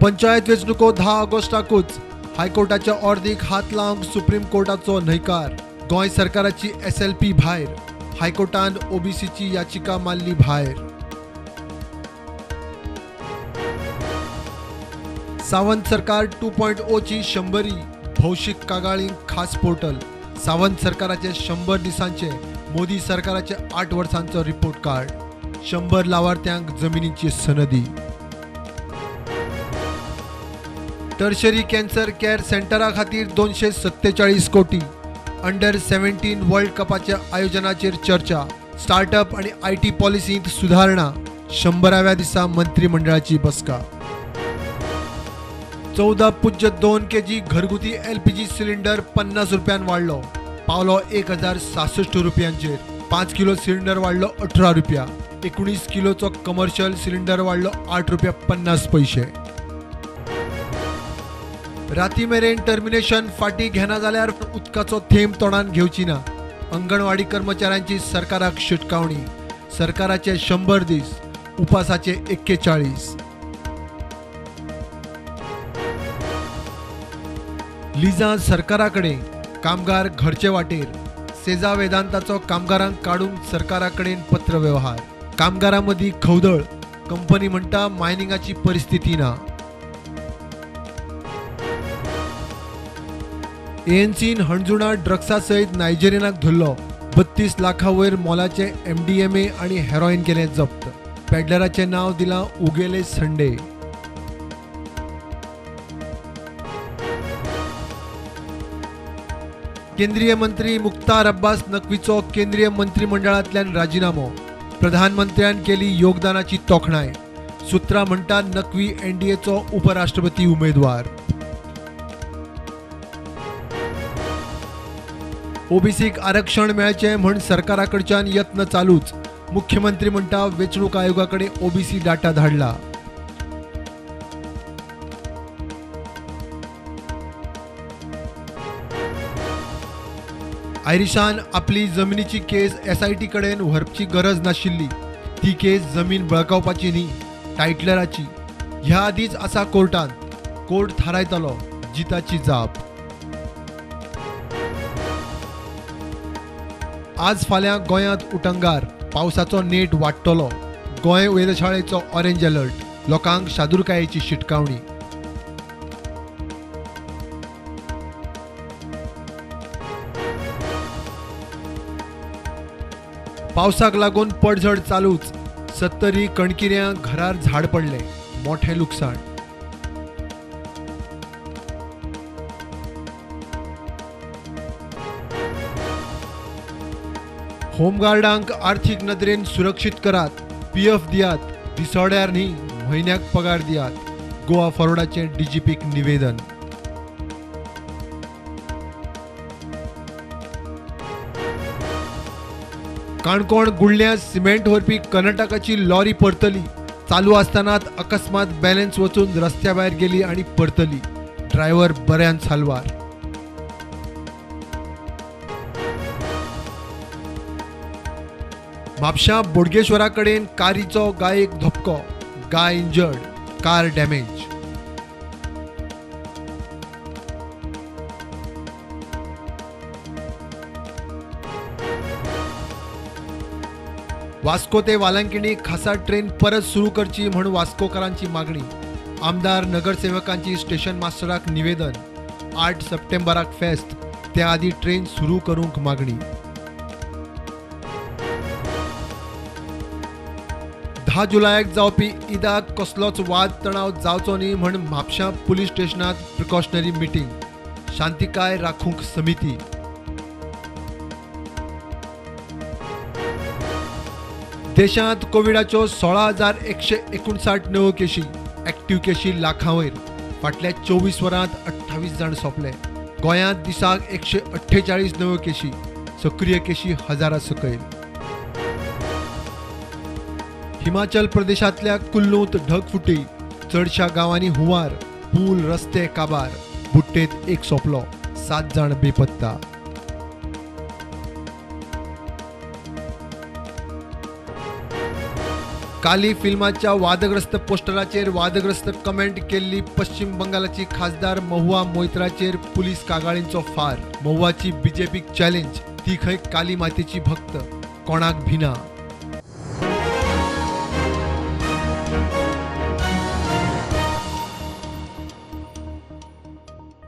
पंचायत वेंचणुको 10 ऑगस्टाकूच. हायकोर्टाच्या ऑर्दीक हात लावंक सुप्रीम कोर्टाचो न्हयकार. गोंय सरकाराची SLP भायर. हायकोर्टान ओबीसीची याचिका मारली भायर. सावंत सरकार 2.0 ची 100री भौशीक कागाळींक खास पोर्टल. सावंत सरकाराचे 100 दिसांचे, मोदी सरकाराचे 8 वर्सांचो रिपोर्ट कार्ड. 100 लावार्थ्यांक जमिनीची सनदी. टर्शरी कॅन्सर केअर सेंटरा खातीर 247 कोटी. अंडर 17 वर्ल्ड कपाच्या आयोजनाचेर चर्चा. स्टार्टअप आनी IT पॉलिसींत सुदारणा. 100व्या दिसा मंत्रिमंडळाची बसका. 14.2 kg घरगुती LPG cylinder 50 रुपयान वाडलो, पावलो 1066 रुपयांचेर. 5 किलो सिलिंडर वाडलो 18 रुपया. 19 किलोचो कमर्शियल सिलिंडर वाडलो 8 रुपया 50 पैशे. राती मेरेन टर्मिनेशन फाटी घेना जाल्यार उदकाचो थेंब तोंडान घेवची ना. अंगणवाडी कर्मचाऱ्यांची सरकाराक शिटकावणी. सरकाराचे 100 दीस, उपासाचे 41. लिजा सरकाराकडे, कामगार घरचे वाटेर. सेजा वेदांताचो कामगारांक काडूंक सरकाराकडेन पत्रवेव्हार. कामगारां मदीं खवदळ, कंपनी म्हणटा मायनिंगाची परिस्थिती ना. एएनसीन हणजुणा ड्रग्सा सयत नायजेरियनाक धरलो. 32 लाखां वयर मोलाचें MDMA आनी हेरॉइन केलें जप्त. पेडलराचें नांव दिलां उगेले संडे. केंद्रीय मंत्री मुख्तार अब्बास नक्वीचो केंद्रीय मंत्रिमंडळांतल्यान राजिनामो. प्रधानमंत्र्यान केली योगदानाची तोखणाय. सुत्रां म्हणटा नक्वी एनडीएचो उपराष्ट्रपती उमेदवार. ओबीसीक आरक्षण मेळचें म्हूण सरकारा कडच्यान यत्न चालूच. मुख्यमंत्री म्हणटा वेंचणूक आयोगा कडेन ओबीसी डाटा धाडला. आयरिशान आपली जमिनीची केस SIT कडेन व्हरपाची गरज नाशिल्ली. ती केस जमीन बळकावपाची न्ही, टायटलराची. ह्या आदींच आसा कोर्टांत. कोर्ट थारायतलो जिताची जाप. आज फाल्यां गोंयांत उटंगार, पावसाचो नेट वाडटलो. गोंय वेधशाळेचो ऑरेंज अलर्ट. लोकांक सादुरकायेची शिटकावणी. पावसाक लागून पडझड चालूच. 70 कणकिऱ्यां घरार झाड पडलें, मोठें लुकसाण. होमगार्डांक आर्थीक नदरेन सुरक्षीत करात, PF दियात, दिसवड्यार न्ही म्हयन्याक पगार दियात. गोवा फॉरवर्डाचें डीजीपीक निवेदन. काणकोण गुडल्या सिमेंट व्हरपी कर्नाटकाची लॉरी परतली. चालू आसतनाच अकस्मात बॅलन्स वचून रस्त्या भायर गेली आनी परतली. ड्रायव्हर बऱ्यान साल्वार. म्हापशां बोडगेश्वरा कडेन कारीचो गायेक धपको. गाय इंजर्ड, कार डॅमेज. वास्को ते वालांकिणी खासा ट्रेन परत सुरू करची म्हूण वास्कोकारांची मागणी. आमदार नगरसेवकांची स्टेशन मास्टराक निवेदन. 8 सप्टेंबराक फेस्त, त्या आदी ट्रेन सुरू करूंक मागणी. 10 जुलयाक जावपी ईदाक कसलोच वाद तणाव जावचो न्ही म्हूण म्हापशां पुलीस स्टेशनांत प्रिकॉशनरी मिटींग. शांतिकाय राखूंक समिती. देशांत कोविडाच्यो 16,159 नव्यो केशी, एक्टिव्ह केशी लाखां वयर. फाटल्या 24 वरांत 28 जाण सोंपले. गोंयांत दिसाक 148 नव्यो केशी, सक्रीय केशी हजारा सकयल. हिमाचल प्रदेशांतल्या कुल्लूंत ढगफुटी, चडशा गांवांनी हुंवार, पूल रस्ते काबार. बुट्टेंत एक सोंपलो, 7 जाण बेपत्ता. काली फिल्माच्या वादग्रस्त पोस्टराचेर वादग्रस्त कमेंट केल्ली पश्चिम बंगालाची खासदार महुआ मोइत्राचेर पुलीस कागाळींचो फार. महुआची बीजेपीक चॅलेंज, ती खंय काली मातेची भक्त, कोणाक भिना.